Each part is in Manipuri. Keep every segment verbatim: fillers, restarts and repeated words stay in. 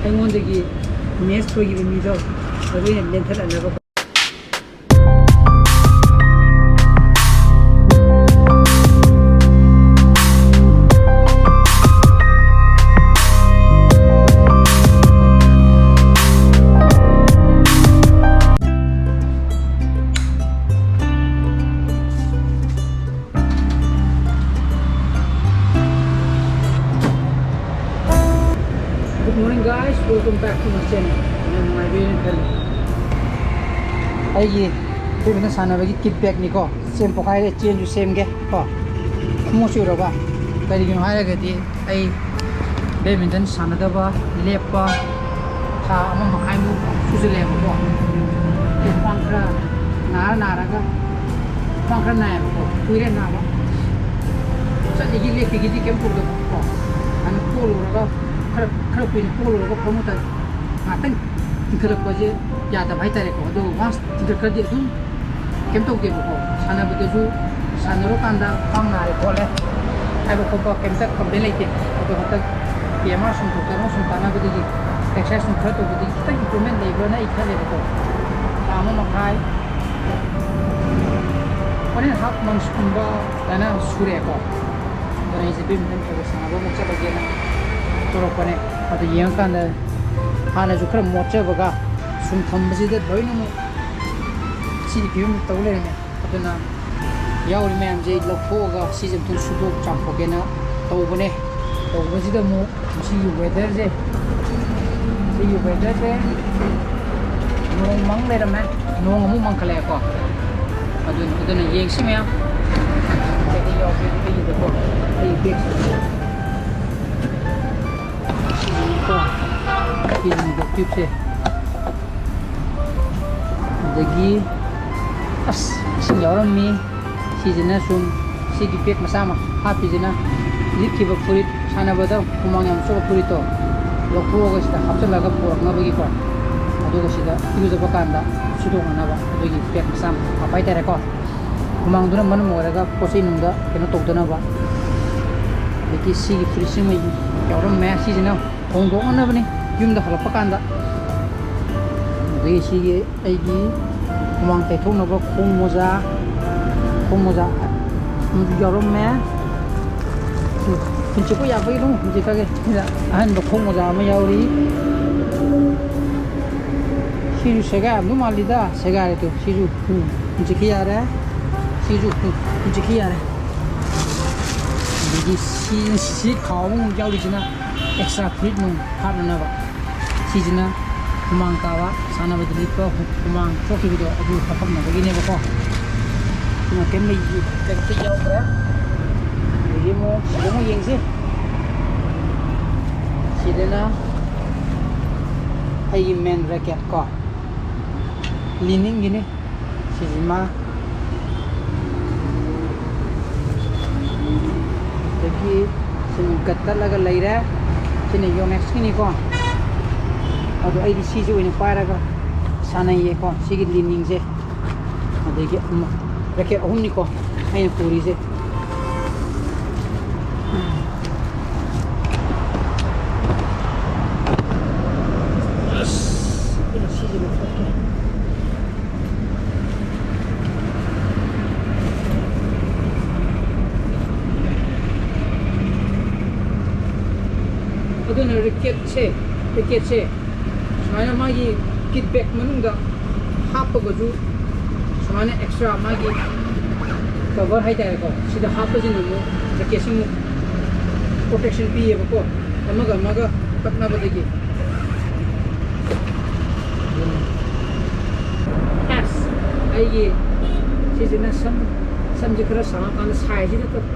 ꯑꯩꯉꯣꯟꯗꯒꯤ ꯃꯦꯠꯁ ꯊꯣꯏꯈꯤꯕ ꯃꯤꯗꯣ ꯑꯗꯨ ꯑꯣꯏꯅ ꯂꯦꯟꯊꯠꯅꯅꯕ꯫ Good morning, guys. Welcome back to my channel. ꯌꯥꯝ ꯅꯨꯡꯉꯥꯏꯕꯤꯔꯦꯅ ꯈꯜꯂꯤ꯫ ꯑꯩꯒꯤ ꯕꯦꯠꯃꯤꯟꯇꯟ ꯁꯥꯟꯅꯕꯒꯤ ꯀꯤꯠ ꯕꯦꯛꯅꯤꯀꯣ꯫ ꯁꯦꯝ ꯄꯣꯛꯈꯥꯏꯔꯦ, ꯆꯦꯟꯁꯨ ꯁꯦꯝꯒꯦ ꯀꯣ꯫ ꯈꯣꯡꯎꯞ ꯆꯨꯔꯕ? ꯀꯔꯤꯒꯤꯅꯣ ꯍꯥꯏꯔꯒꯗꯤ ꯑꯩ ꯕꯦꯠꯃꯤꯟꯇꯟ ꯁꯥꯟꯅꯗꯕ ꯂꯦꯞꯄ ꯊꯥ ꯑꯃ ꯃꯈꯥꯏꯃꯨꯛ ꯁꯨꯖꯜꯂꯛꯑꯦꯕꯀꯣ꯫ ꯈ꯭ꯋꯥꯡ ꯈꯔ ꯅꯥꯔ ꯅꯥꯔꯒ, ꯈ꯭ꯋꯥꯡ ꯈꯔ ꯅꯥꯏꯌꯦꯕꯀꯣ, ꯀꯨꯏꯔꯦ ꯅꯥꯕ꯫ ꯆꯠꯂꯤꯒꯤ ꯂꯦꯞꯄꯤꯒꯤꯗꯤ ꯀꯩꯝ ꯇꯧꯗꯕꯀꯣ꯫ ꯑꯗꯨ ꯄꯣꯂꯨꯔꯒ ꯈꯔ, ꯈꯔ ꯀꯨꯏꯅ ꯄꯣꯂꯨꯔꯒ ꯐꯃꯨꯡꯗ ꯉꯥꯛꯇꯪ ꯇꯤꯡꯈꯠꯂꯛꯄꯁꯦ ꯌꯥꯗꯕ ꯍꯥꯏꯇꯥꯔꯦꯀꯣ꯫ ꯑꯗꯣ ꯋꯥꯟꯁ ꯇꯤꯡꯈꯠꯈ꯭ꯔꯗꯤ ꯑꯗꯨꯝ ꯀꯩꯝ ꯇꯧꯗꯦꯕꯀꯣ꯫ ꯁꯥꯟꯅꯕꯗꯁꯨ, ꯁꯥꯟꯅꯔꯀꯥꯟꯗ ꯈ꯭ꯋꯥꯡ ꯅꯥꯔꯦ ꯈꯣꯠꯂꯦ ꯍꯥꯏꯕ ꯈꯣꯠꯄ ꯀꯩꯝꯇ ꯀꯝꯄ꯭ꯂꯦꯟ ꯂꯩꯇꯦ꯫ ꯑꯗꯣ ꯍꯟꯗꯛ ꯄꯤ ꯑꯦꯝ ꯑꯥꯔ ꯁꯨꯝ ꯗꯣꯛꯇꯔꯅ ꯁꯨꯝ ꯇꯥꯟꯅꯕꯗꯒꯤ ꯑꯦꯛꯁꯔꯁꯥꯏꯁ ꯁꯨꯝ ꯈꯔ ꯇꯧꯕꯗꯒꯤ ꯈꯤꯇꯪ ꯏꯝꯄ꯭ꯔꯨꯚꯃꯦꯟ ꯂꯩꯕ꯭ꯔꯥꯅ ꯑꯩ ꯈꯜꯂꯦꯕꯀꯣ꯫ ꯊꯥ ꯑꯃ ꯃꯈꯥꯏ ꯋꯥꯟ ꯑꯦꯟ ꯍꯥꯐ ꯃꯟꯁꯀꯨꯝꯕ ꯑꯗꯨꯃꯥꯏꯅ ꯁꯨꯔꯦꯀꯣ꯫ ꯑꯗꯨꯅ ꯑꯩꯁꯦ ꯕꯦꯠꯃꯤꯟꯇꯟ ꯈꯔ ꯈꯔ ꯁꯥꯟꯅꯕ ꯑꯃꯨꯛ ꯆꯠꯂꯒꯦꯅ ꯇꯧꯔꯛꯄꯅꯦ꯫ ꯑꯗꯨ ꯌꯦꯡꯉꯀꯥꯟꯗ ꯍꯥꯟꯅꯁꯨ ꯈꯔ ꯃꯣꯠꯆꯕꯒ ꯁꯨꯝ ꯊꯝꯕꯁꯤꯗ ꯂꯣꯏꯅꯃꯛ ꯁꯤꯒꯤ ꯐꯤꯕꯝ ꯇꯧ ꯂꯩꯔꯝꯃꯦ꯫ ꯑꯗꯨꯅ ꯌꯥꯎꯔꯤ ꯃꯌꯥꯝꯁꯦ ꯂꯧꯊꯣꯛꯑꯒ ꯁꯤꯁꯦ ꯑꯃꯨꯛꯇꯪ ꯁꯨꯗꯣꯛ ꯆꯥꯝꯊꯣꯛꯀꯦꯅ ꯇꯧꯕꯅꯦ꯫ ꯇꯧꯕꯁꯤꯗ ꯑꯃꯨꯛ ꯉꯁꯤꯒꯤ ꯋꯦꯗꯔꯁꯦ, ꯁꯤꯒꯤ ꯋꯦꯗꯔꯁꯦ ꯅꯣꯡ ꯃꯪ ꯂꯩꯔꯝꯃꯦ, ꯅꯣꯡ ꯑꯃꯨꯛ ꯃꯪꯈꯠꯂꯛꯑꯦꯀꯣ꯫ ꯑꯗꯨꯅ, ꯑꯗꯨꯅ ꯌꯦꯡꯁꯤ ꯃꯌꯥꯝ꯫ ꯀꯩꯀꯩ ꯌꯥꯎꯒꯦ ꯑꯩꯒꯤꯗꯀꯣ, ꯑꯩ ꯕꯦꯒꯁꯦ꯫ ꯁꯤꯒꯤꯀꯣ, ꯁꯤꯒꯤ ꯇ꯭ꯌꯨꯕꯁꯦ꯫ ꯑꯗꯒꯤ ꯑꯁ, ꯁꯤ ꯌꯥꯎꯔꯝꯃꯤ꯫ ꯁꯤꯁꯤꯅ ꯁꯨꯝ ꯁꯤꯒꯤ ꯕꯦꯒ ꯃꯆꯥ ꯑꯃ ꯍꯥꯞꯄꯤꯁꯤꯅ ꯂꯤꯠꯈꯤꯕ ꯐꯨꯔꯤꯠ, ꯁꯥꯟꯅꯕꯗ ꯍꯨꯃꯥꯡ ꯌꯥꯝ ꯆꯣꯠꯄ ꯐꯨꯔꯤꯠꯇꯣ ꯂꯧꯊꯣꯛꯑꯒ ꯁꯤꯗ ꯍꯥꯞꯆꯤꯜꯂꯒ ꯄꯨꯔꯛꯅꯕꯒꯤꯀꯣ, ꯑꯗꯨꯒ ꯁꯤꯗ ꯏꯔꯨꯖꯕ ꯀꯥꯟꯗ ꯁꯨꯗꯣꯛꯅꯅꯕ ꯑꯗꯨꯒꯤ ꯕꯦꯒ ꯃꯆꯥ ꯑꯃ ꯍꯥꯞꯄ ꯍꯥꯏꯇꯥꯔꯦꯀꯣ꯫ ꯍꯨꯃꯥꯡꯗꯨꯅ ꯃꯔꯝ ꯑꯣꯏꯔꯒ ꯄꯣꯠ ꯆꯩ ꯅꯨꯡꯗ ꯀꯩꯅꯣ ꯇꯧꯗꯅꯕ꯫ ꯑꯗꯒꯤ ꯁꯤꯒꯤ ꯐꯨꯔꯤꯠꯁꯤꯃ ꯌꯥꯎꯔꯝꯃꯦ, ꯁꯤꯁꯤꯅ ꯍꯣꯡꯗꯣꯛꯅꯅꯕꯅꯤ꯫ ꯌꯨꯝꯗ ꯍꯜꯂꯛꯄ ꯀꯥꯟꯗ꯫ ꯑꯗꯒꯤ ꯁꯤꯒꯤ ꯑꯩꯒꯤ ꯍꯨꯃꯥꯡ ꯇꯩꯊꯣꯛꯅꯕ ꯈꯣꯡ ꯃꯣꯖꯥ, ꯈꯣꯡ ꯃꯣꯖꯥ ꯑꯃꯁꯨ ꯌꯥꯎꯔꯝꯃꯦ꯫ ꯍꯨꯟꯆꯤꯛꯄ ꯌꯥꯕꯒꯤ ꯑꯗꯨꯝ ꯍꯨꯟꯆꯤꯛꯈ꯭ꯔꯒꯦ꯫ ꯁꯤꯗ ꯑꯍꯟꯕ ꯈꯣꯡ ꯃꯣꯖꯥ ꯑꯃ ꯌꯥꯎꯔꯤ꯫ ꯁꯤꯁꯨ ꯁꯦꯒꯥꯏꯔꯝꯗꯧ ꯃꯥꯜꯂꯤꯗ, ꯁꯦꯒꯥꯏꯔꯦ ꯇꯨ꯫ ꯁꯤꯁꯨ, ꯎꯝ, ꯍꯨꯟꯆꯤꯛꯈꯤ ꯌꯥꯔꯦ꯫ ꯁꯤꯁꯨ, ꯎꯝ, ꯍꯨꯟꯆꯤꯛꯈꯤ ꯌꯥꯔꯦ꯫ ꯑꯗꯒꯤ ꯁꯤ, ꯁꯤ ꯈꯥꯎ ꯑꯃꯃꯨꯛ ꯌꯥꯎꯔꯤꯁꯤꯅ ꯑꯦꯛꯁꯇ꯭ꯔꯥ ꯐꯨꯔꯤꯠ ꯅꯨꯡ ꯍꯥꯞꯅꯅꯕ꯫ ꯁꯤꯁꯤꯅ ꯍꯨꯃꯥꯡ ꯇꯥꯕ, ꯁꯥꯟꯅꯕꯗ ꯂꯤꯠꯄ ꯍꯨꯃꯥꯡ ꯊꯣꯛꯈꯤꯕꯗꯣ ꯑꯗꯨ ꯍꯥꯄꯛꯅꯕꯒꯤꯅꯦꯕꯀꯣ꯫ ꯑꯗꯨꯅ ꯀꯩꯝ ꯂꯩ-, ꯀꯩꯝꯇ ꯌꯥꯎꯗ꯭ꯔꯦ꯫ ꯑꯗꯒꯤ ꯑꯃꯨꯛ ꯁꯤꯗ ꯑꯃꯨꯛ ꯌꯦꯡꯁꯤ꯫ ꯁꯤꯗꯅ ꯑꯩꯒꯤ ꯃꯦꯟ ꯔꯦꯀꯦꯠ ꯀꯣ, ꯂꯤꯅꯤꯡꯒꯤꯅꯤ꯫ ꯁꯤꯁꯤꯃ꯫ ꯑꯗꯒꯤ ꯁꯤꯅ ꯒꯠ ꯇꯠꯂꯒ ꯂꯩꯔꯦ꯫ ꯁꯤꯅ ꯌꯣꯅꯦꯛꯁꯀꯤꯅꯤꯀꯣ꯫ ꯑꯗꯣ ꯑꯩꯗꯤ ꯁꯤꯁꯦ ꯑꯣꯏꯅ ꯄꯥꯏꯔꯒ ꯁꯥꯟꯅꯩꯌꯦꯀꯣ, ꯁꯤꯒꯤ ꯂꯤꯅꯤꯡꯁꯦ꯫ ꯑꯗꯒꯤ ꯑꯃ, ꯔꯦꯀꯦꯠ ꯑꯍꯨꯝꯅꯤꯀꯣ ꯑꯩꯅ ꯄꯨꯔꯤꯁꯦ꯫ ꯑꯁ, ꯑꯩꯅ ꯁꯤꯁꯦ ꯂꯧꯊꯣꯛꯀꯦ꯫ ꯑꯗꯨꯅ ꯔꯦꯀꯦꯠꯁꯦ, ꯔꯦꯀꯦꯠꯁꯦ ꯁꯨꯃꯥꯏꯅ ꯃꯥꯒꯤ ꯀꯤꯠ ꯕꯦꯛ ꯃꯅꯨꯡꯗ ꯍꯥꯞꯄꯒꯁꯨ, ꯁꯨꯃꯥꯏꯅ ꯑꯦꯛꯁꯇ꯭ꯔꯥ ꯃꯥꯒꯤ ꯀꯚꯔ ꯍꯥꯏꯇꯥꯔꯦꯀꯣ, ꯁꯤꯗ ꯍꯥꯞꯄꯁꯤꯅ ꯑꯃꯨꯛ ꯔꯦꯀꯦꯠꯁꯤ ꯑꯃꯨꯛ ꯄ꯭ꯔꯣꯇꯦꯛꯁꯟ ꯄꯤꯌꯦꯕꯀꯣ, ꯑꯃꯒ ꯑꯃꯒ ꯇꯛꯅꯕꯗꯒꯤ꯫ ꯑꯁ, ꯑꯩꯒꯤ ꯁꯤꯁꯤꯅ ꯁꯝ, ꯁꯝꯁꯦ ꯈꯔ ꯁꯥꯡꯉꯀꯥꯟꯗ ꯁꯥꯏꯁꯤꯗ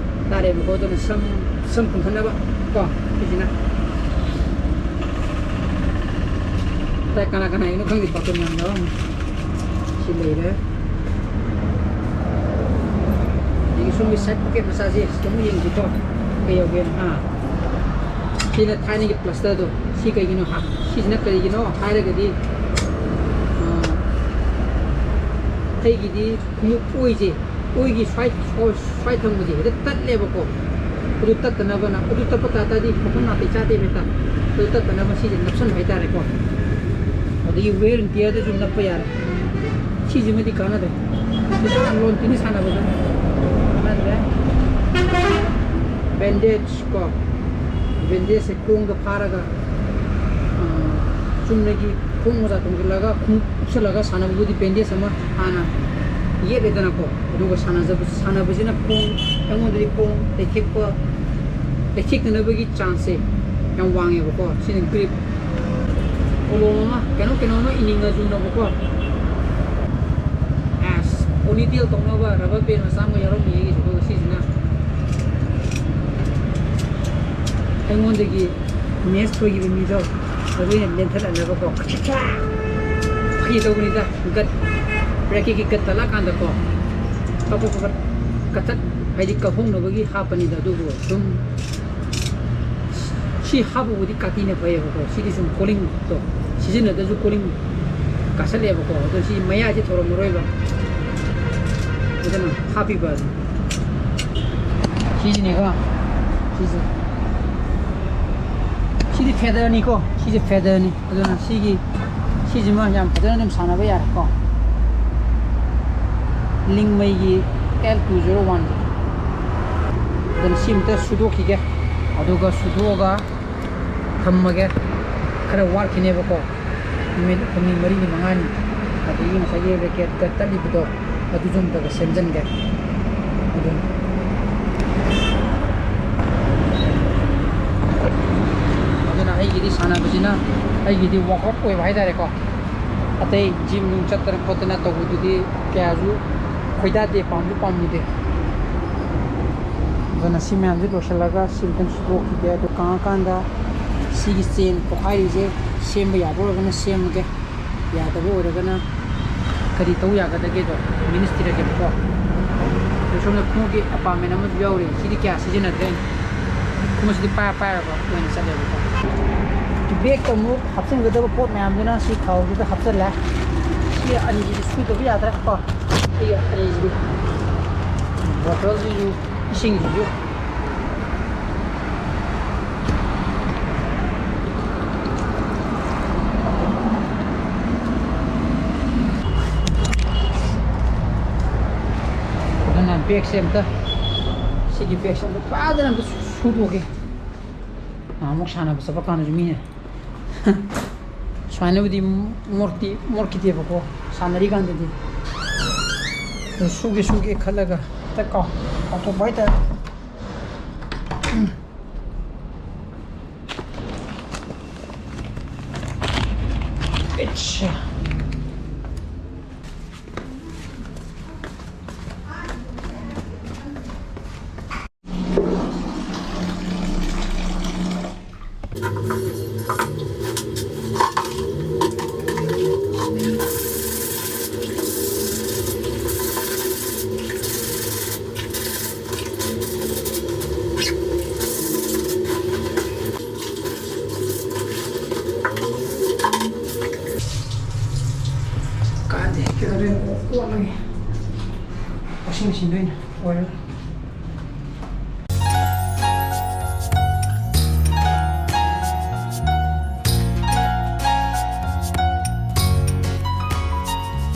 ꯇꯥꯔꯦꯕꯀꯣ, ꯑꯗꯨꯅ ꯁꯝ, ꯁꯝ ꯄꯨꯟꯊꯅꯕ ꯀꯣ, ꯁꯤꯁꯤꯅ꯫ ꯇꯥꯏ, ꯀꯅꯥ ꯀꯅꯥꯒꯤꯅꯣ ꯈꯪꯗꯦ, ꯄꯥꯈꯣꯟ ꯌꯥꯝ ꯌꯥꯎꯔꯝꯃꯦ꯫ ꯁꯤ ꯂꯩꯔꯦ꯫ ꯑꯗꯒꯤ ꯁꯣꯝꯒꯤ ꯁꯥꯏꯠ ꯄꯣꯀꯦꯠ ꯃꯆꯥꯁꯦ ꯁꯤꯗ ꯑꯃꯨꯛ ꯌꯦꯡꯁꯤꯀꯣ, ꯀꯩ ꯌꯥꯎꯒꯦꯅ꯫ ꯑꯥ, ꯁꯤꯅ ꯊꯥꯏꯅꯒꯤ ꯄ꯭ꯂꯥꯁꯇꯔꯗꯣ꯫ ꯁꯤ ꯀꯩꯒꯤꯅꯣ ꯍꯥ-, ꯁꯤꯁꯤꯅ ꯀꯔꯤꯒꯤꯅꯣ ꯍꯥꯏꯔꯒꯗꯤ, ꯑꯥ, ꯑꯩꯒꯤꯗꯤ ꯈꯣꯡꯎꯞ ꯑꯣꯏꯁꯦ, ꯑꯣꯏꯒꯤ ꯁ꯭ꯋꯥꯏ, ꯁ꯭ꯋꯥꯏ ꯊꯪꯕꯁꯦ ꯍꯦꯛꯇ ꯇꯠꯂꯦꯕꯀꯣ꯫ ꯑꯗꯨ ꯇꯠꯇꯅꯕꯅ, ꯑꯗꯨ ꯇꯠꯄ ꯇꯥ ꯇꯥꯔꯗꯤ ꯃꯐꯝ ꯅꯥꯇꯩ ꯆꯥꯗꯦꯕ ꯍꯦꯛꯇ꯫ ꯑꯗꯨ ꯇꯠꯇꯅꯕ ꯁꯤꯁꯦ ꯅꯞꯁꯟꯕ ꯍꯥꯏꯇꯥꯔꯦꯀꯣ꯫ ꯑꯗꯒꯤ wear and tearꯗꯁꯨ ꯅꯞꯄ ꯌꯥꯔꯦ꯫ ꯁꯤꯁꯤꯃꯗꯤ ꯀꯥꯟꯅꯗꯦ꯫ ꯁꯤ ꯄꯨꯔꯥ ꯂꯣꯟ ꯇꯤꯅꯤ ꯁꯥꯟꯅꯕꯗ ꯀꯥꯟꯅꯗ꯭ꯔꯦ꯫ Bandage ꯀꯣ, bandage ꯁꯦ ꯈꯣꯡꯗ ꯐꯥꯔꯒ, ꯑ, ꯆꯨꯝꯅꯒꯤ ꯈꯣꯡ ꯃꯣꯖꯥ ꯇꯣꯡꯁꯤꯜꯂꯒ, ꯈꯣꯡꯎꯞ ꯎꯞꯁꯜꯂꯒ ꯁꯥꯟꯅꯕꯕꯨꯗꯤ bandage ꯑꯃ ꯍꯥꯟꯅ ꯌꯦꯠꯂꯦꯗꯅꯀꯣ꯫ ꯑꯗꯨꯒ ꯁꯥꯟꯅꯖꯕ-, ꯁꯥꯟꯅꯕꯁꯤꯅ ꯈꯣꯡ, ꯑꯩꯉꯣꯟꯗꯗꯤ ꯈꯣꯡ ꯂꯩꯊꯦꯛꯄ, ꯂꯩꯊꯦꯛꯇꯅꯕꯒꯤ chance ꯁꯦ ꯌꯥꯝ ꯋꯥꯡꯉꯦꯕꯀꯣ꯫ ꯁꯤꯅ grip꯫ ꯀꯣꯂꯣꯝ ꯑꯃ, ꯀꯩꯅꯣ, ꯀꯩꯅꯣ ꯑꯃ ꯏꯅꯤꯡꯉꯁꯨꯅꯕꯀꯣ꯫ ꯑꯁ, ponytail ꯇꯧꯅꯕ rubber band ꯃꯆꯥ ꯑꯃ ꯌꯥꯎꯔꯝꯃꯤ ꯑꯩꯒꯤꯁꯨ, ꯑꯗꯨꯒ ꯁꯤꯁꯤꯅ ꯑꯩꯉꯣꯟꯗꯒꯤ match ꯊꯣꯏꯈꯤꯕ ꯃꯤꯗꯣ ꯑꯗꯨ ꯑꯣꯏꯅ ꯂꯦꯟꯊꯠꯅꯅꯕꯀꯣ꯫ ꯐꯥꯒꯤ ꯇꯧꯕꯅꯤꯗ, gut, ꯕ꯭ꯔꯦꯛꯀꯤ gut ꯇꯠꯂꯛꯀꯥꯟꯗꯀꯣ, ꯀꯛ, ꯀꯛ, ꯀꯛ, ꯀꯛꯊꯠ, ꯍꯥꯏꯗꯤ ꯀꯛꯍꯧꯅꯕꯒꯤ ꯍꯥꯞꯄꯅꯤꯗ, ꯑꯗꯨꯕꯨ ꯑꯗꯨꯝ ꯁꯤ ꯍꯥꯞꯄꯕꯨꯗꯤ ꯀꯥꯇꯤꯅ ꯐꯩꯌꯦꯕꯀꯣ꯫ ꯁꯤꯗꯤ ꯁꯨꯝ ꯀꯣꯂꯤꯡꯗꯣ ꯁꯤꯖꯤꯟꯅꯗ꯭ꯔꯁꯨ ꯀꯣꯂꯤꯡ ꯀꯥꯁꯜꯂꯦꯕꯀꯣ꯫ ꯑꯗꯣ ꯁꯤ ꯃꯌꯥꯁꯤ ꯊꯧꯔꯝꯃꯔꯣꯏꯕ꯫ ꯑꯗꯨꯅ ꯍꯥꯞꯄꯤꯕ ꯑꯗꯨ꯫ ꯁꯤꯁꯤꯅꯦꯀꯣ꯫ ꯁꯤꯁꯦ꯫ ꯁꯤꯗꯤ featherꯅꯤꯀꯣ꯫ ꯁꯤꯁꯦ featherꯅꯤ꯫ ꯑꯗꯨꯅ ꯁꯤꯒꯤ, ꯁꯤꯁꯤꯃ ꯌꯥꯝ ꯐꯖꯅ ꯑꯗꯨꯝ ꯁꯥꯟꯅꯕ ꯌꯥꯔꯦꯀꯣ꯫ ꯂꯤꯡꯃꯩꯒꯤ L two zero one꯫ ꯑꯗꯨꯅ ꯁꯤ ꯑꯝꯇ ꯁꯨꯗꯣꯛꯈꯤꯒꯦ꯫ ꯑꯗꯨꯒ ꯁꯨꯗꯣꯛꯑꯒ ꯊꯝꯃꯒꯦ꯫ ꯈꯔ ꯋꯥꯠꯈꯤꯅꯦꯕꯀꯣ꯫ ꯅꯨꯃꯤꯠ ꯍꯨꯝꯅꯤ, ꯃꯔꯤꯅꯤ, ꯃꯉꯥꯅꯤ꯫ ꯑꯗꯒꯤ ꯉꯁꯥꯏꯒꯤ racket ꯒ ꯇꯠꯂꯤꯕꯗꯣ, ꯑꯗꯨꯁꯨ ꯑꯝꯇꯒ ꯁꯦꯝꯖꯤꯟꯒꯦ꯫ ꯑꯗꯨꯅꯤ꯫ ꯑꯗꯨꯅ ꯑꯩꯒꯤꯗꯤ ꯁꯥꯟꯅꯕꯁꯤꯅ, ꯑꯩꯒꯤꯗꯤ workout ꯑꯣꯏꯕ ꯍꯥꯏꯇꯥꯔꯦꯀꯣ꯫ ꯑꯇꯩ gym ꯅꯨꯡ ꯆꯠꯇꯅ ꯈꯣꯠꯇꯅ ꯇꯧꯕꯗꯨꯗꯤ ꯀꯌꯥꯁꯨ ꯈꯣꯏꯗꯥꯗꯦ, ꯄꯥꯝꯁꯨ ꯄꯥꯝꯃꯨꯗꯦ꯫ ꯑꯗꯨꯅ ꯁꯤ ꯃꯌꯥꯝꯁꯤ ꯂꯣꯏꯁꯤꯜꯂꯒ ꯁꯤ ꯑꯝꯇꯪ ꯁꯨꯗꯣꯛꯈꯤꯒꯦ꯫ ꯑꯗꯨ ꯀꯪꯉꯀꯥꯟꯗ ꯁꯤꯒꯤ ꯆꯦꯟ ꯄꯣꯛꯈꯥꯏꯔꯤꯁꯦ ꯁꯦꯝꯕ ꯌꯥꯕ ꯑꯣꯏꯔꯒꯅ ꯁꯦꯝꯃꯒꯦ, ꯌꯥꯗꯕ ꯑꯣꯏꯔꯒꯅ ꯀꯔꯤ ꯇꯧ ꯌꯥꯒꯗꯒꯦꯗꯣ ministry ꯗꯒꯤꯀꯣ꯫ ꯑꯗꯨ ꯁꯣꯝꯗ ꯈꯣꯡꯎꯞꯀꯤ ꯑꯄꯥꯝꯕ ꯑꯃꯁꯨ ꯌꯥꯎꯔꯤ꯫ ꯁꯤꯗꯤ ꯀꯌꯥ ꯁꯤꯖꯤꯟꯅꯗ꯭ꯔꯦ꯫ ꯈꯣꯡꯎꯞꯁꯤꯗꯤ ꯄꯥꯏꯔ ꯄꯥꯏꯔꯒ ꯑꯣꯏꯅ ꯆꯠꯂꯦꯕꯀꯣ꯫ Bag ꯇ ꯑꯃꯨꯛ ꯍꯥꯞꯆꯤꯟꯒꯗꯕ ꯄꯣꯠ ꯃꯌꯥꯝꯗꯨꯅ ꯁꯤ ꯈꯥꯎꯁꯤꯗ ꯍꯥꯞꯆꯤꯜꯂꯦ꯫ ꯁꯤ ꯑꯅꯤꯁꯤꯗꯤ ꯁꯨꯗꯕ ꯌꯥꯗ꯭ꯔꯦ ꯀꯣ꯫ ꯁꯤ ꯑꯅꯤꯁꯤꯗꯤ, bottle ꯁꯤꯁꯨ, ꯏꯁꯤꯡꯁꯤꯁꯨ꯫ ꯕꯦꯒꯁꯦ ꯑꯝꯇ, ꯁꯤꯒꯤ ꯕꯦꯒꯁꯦ ꯑꯝꯇ ꯐꯖꯅ ꯑꯝꯇ ꯁꯨꯗꯣꯛꯀꯦ꯫ ꯅꯍꯥꯟꯃꯨꯛ ꯁꯥꯟꯅꯕ ꯆꯠꯄ ꯀꯥꯟꯗꯁꯨ ꯃꯤꯅ ꯁꯨꯃꯥꯏꯅꯕꯨꯗꯤ ꯃꯣꯠꯇꯤ ꯃꯣꯠꯈꯤꯗꯦꯕꯀꯣ, ꯁꯥꯟꯅꯔꯤꯀꯥꯟꯗꯗꯤ꯫ ꯑꯗꯨ ꯁꯨꯒꯦ ꯁꯨꯒꯦ ꯈꯜꯂꯒ ꯍꯦꯛꯇ ꯀꯥꯎ-, ꯀꯥꯎꯊꯣꯛꯄ ꯍꯥꯏꯇꯥꯔꯦ꯫ ꯎꯝ꯫ ꯑꯠꯁꯥ꯫ ꯀꯥꯟꯗꯦ, ꯀꯩꯗꯧꯗꯣꯏꯅꯣ? ꯑꯣꯠꯂꯒꯦ꯫ Washing machineꯗ ꯑꯣꯏꯅ ꯑꯣꯏꯔꯣ꯫